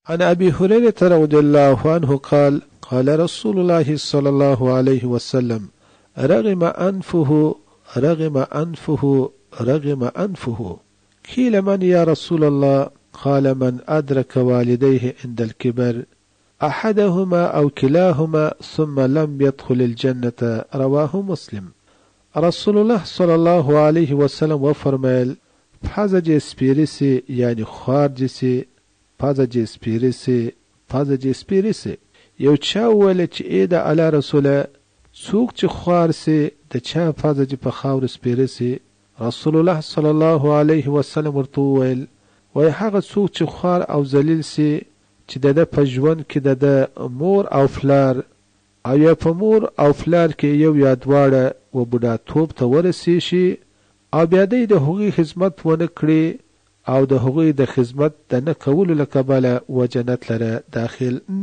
عن أبي هريرة رضي الله عنه قال قال رسول الله صلى الله عليه وسلم رغم أنفه رغم أنفه رغم أنفه قيل من يا رسول الله قال من أدرك والديه عند الكبر أحدهما أو كلاهما ثم لم يدخل الجنة رواه مسلم رسول الله صلی الله علیه وسلم وفرمایل پزه جې سپیرې سي یعنی خوار جې سي پزه جې سپیرې سي پزه جې سپیرې سي یو چا وویل چې ای د الله رسوله څوک چې خوار سي د چا پزه جې په خاورو سپیره سي رسول الله صلی الله علیه وسلم ورته وویل وایي هغه څوک چې خوار او ذلیل سي چې دده په ژوند کې دده مور او پلار او یا په مور او پلار کې یو یا دواړه و بوډاتوب ته ورسیږي او بیا دی د هغوی خدمت ونه کړي او د هغوی د خدمت د نه کولو له کبله و جنت لره داخل.